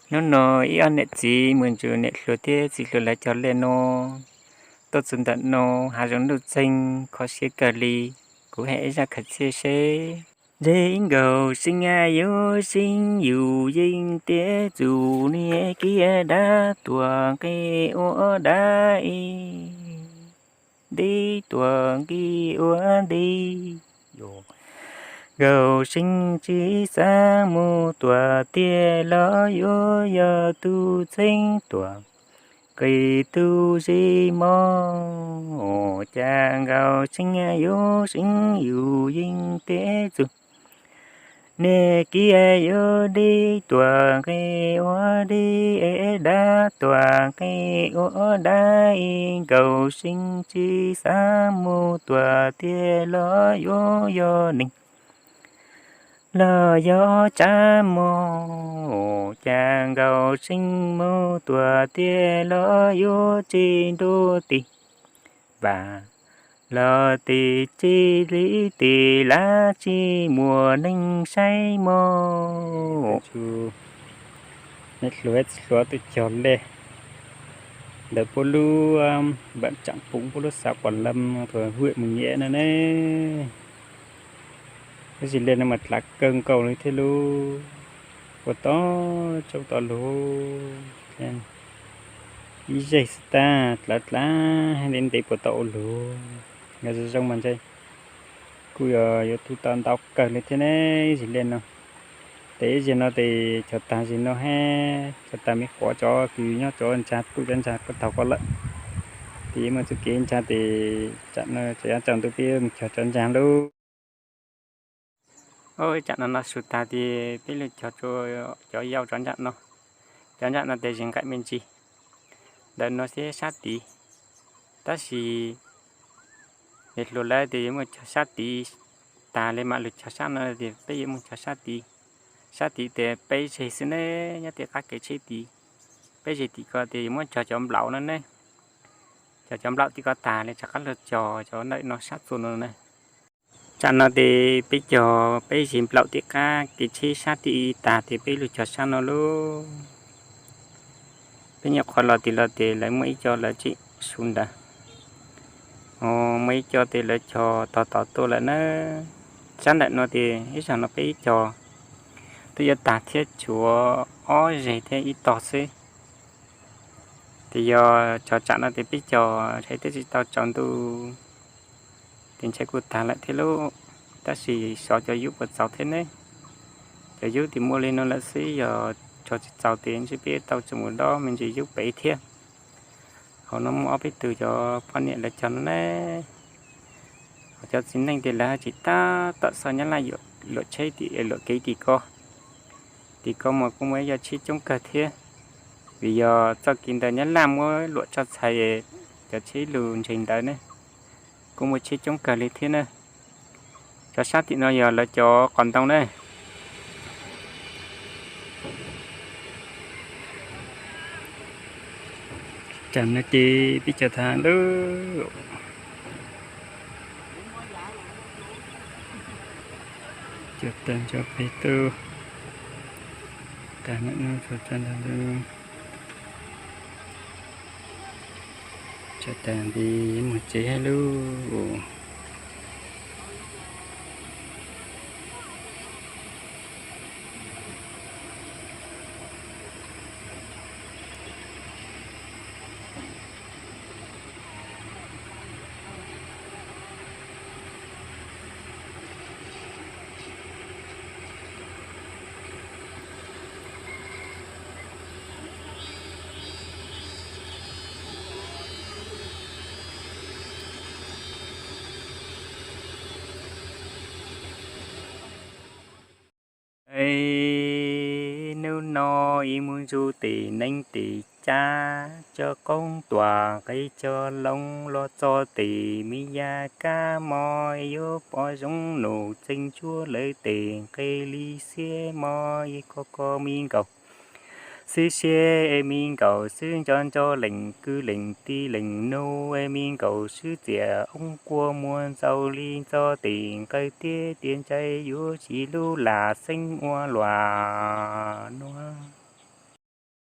Hnub no ib ob niam txiv mus ntsib niam hluas thiab txiv hluas lawv cog liaj no, tuaj txog ntawm no hav zoov nuj txeeg kho siab kawg li. Kuv hais ib zaj khaws txhiaj seb. Ntse ib nkaus seeb yuav seeb yus yeej tias txus niag kiag dab tuam nqi ua dab ib, dib tuam nqi ua dib. Nkaus seeb tsis xav mus tuam tiag los yuav yog tus txheeb tuam nqi tus zis mog. Cas nkaus seeb yuav seeb yus yeej tias txus niag kiag yuav dib tuam nqi ua dib, dab tuam nqi ua dab ib. Nkaus seeb tsis xav mus tuam tiag los yuav yog neeg los yog tsav mog. Cas nkaus seeb mus tuam tiag los yuav tsis nruab tis, vam los tis tsis li tis lav tsis muaj neeg saib mog. Niam hluas txiv hluas tuaj cog liaj ntawm puab lub npam tsam pum puab lub xav Quam Lam thuam Huam Mus Nyem no ne. Lub zis liaj no mas dlav kawg nkaus li thiab lub, puas tau tsau tau lug, ib zeg xwb tag dlav dlav hab ntev ntev puas tau ua lug. Yog zoo zoo mas ntshe kuj yuav tug tau ntau kawg li thiab ne. Zis liaj no tes ib zig no tes cog tag zis no hab cog tag me quav cov kws nyob cov ntsa tuj cov ntsa ko taug ko lawm. Tes muaj txuj kev ntsa tes tsam no tsaus yav tsaus ntuj peb mus cog cov ntsa lub. Tsam no no su tag tes peb lug cog cov yau cov ntsa no. Cov ntsa no tes zis nqaim me ntsis ntawm no thiab sab tid. Tab sis niam hluas lawv tes yuav muaj cog sab tid tag li mam lug cog sab no tes peb yuav muaj cog sab tid. Sab tid tes peb zeg xwb ne, nyob tej qab kev tsheb tid. Peb zeg tim ko tes yuav muab cog cov nplaum no ne. Cog cov nplaum tim ko tag li rov qab lug cog cov ntawm no sab txua no ne. Tsam no tes peb cog peb zeg nplaum tim qab kev tsheb sab tid tag tes peb lug cog sab no lauj. Peb nyuam qhuav los tim los tes lawv muaj ib co lawv tseem su ntawd. Muaj ib co tes lawv cog tog tod tuaj lawm na. Sab ntawm no tes ib zaug no peb cog twb yuav tag thiab, tshuav ob zeg thiab ib tog xwb. Tes yog cog tsam no tes peb cog ntshai twb tsis tau tsaus ntuj tes ntshai kuj tag lawm thiab lauj. Tab sis xyov cov yub puas txaus thiab ne. Cov yub tes muaj li no lawm xwb, yog cog tsis txaus tes ntshe peb tau tseem mus dob me ntsis yub pem thiab. Hauv no muaj ob peb tug cov poj niam lawv cog no ne. Hos cov txiv neej tes lawv tsis tab tom xauj Nyab Laj luam tsheb tim luam kev tim ko. Tim ko mas kuj muaj ib co tsheb coob kawg thiab, vim yog txoj kev ntawd Nyab Laj muab luam tso txhais, cov tsheb lug ntseg ntawd ne, kuj muaj tsheb coob kawg li thiab na. Cov sab tim no yog lawv cov qos ntoo na. Tam no ces peb cog tag lauj. Cog tag nrho peb tug, tag no tag ntawd, cog tag nti mus tsev hab lauj. Hnub no ib mus ntsug tim neeg tim cav, cov qoob tuam nqi cov loo los txog tim me yas kab mog, yuav pom zoo num txeeg ntsuab lawv tes nqi li xiab mog, ib ko ko me nkaus xwb siab es me nkaus xwb nco nco lees kwv lees tij lees nug es me nkaus xwb txiam oob quaj muag ntxaus li ntxo tim nqawd tiab tias ntshe yuav tsis lub lam xeeb ua luam nuav.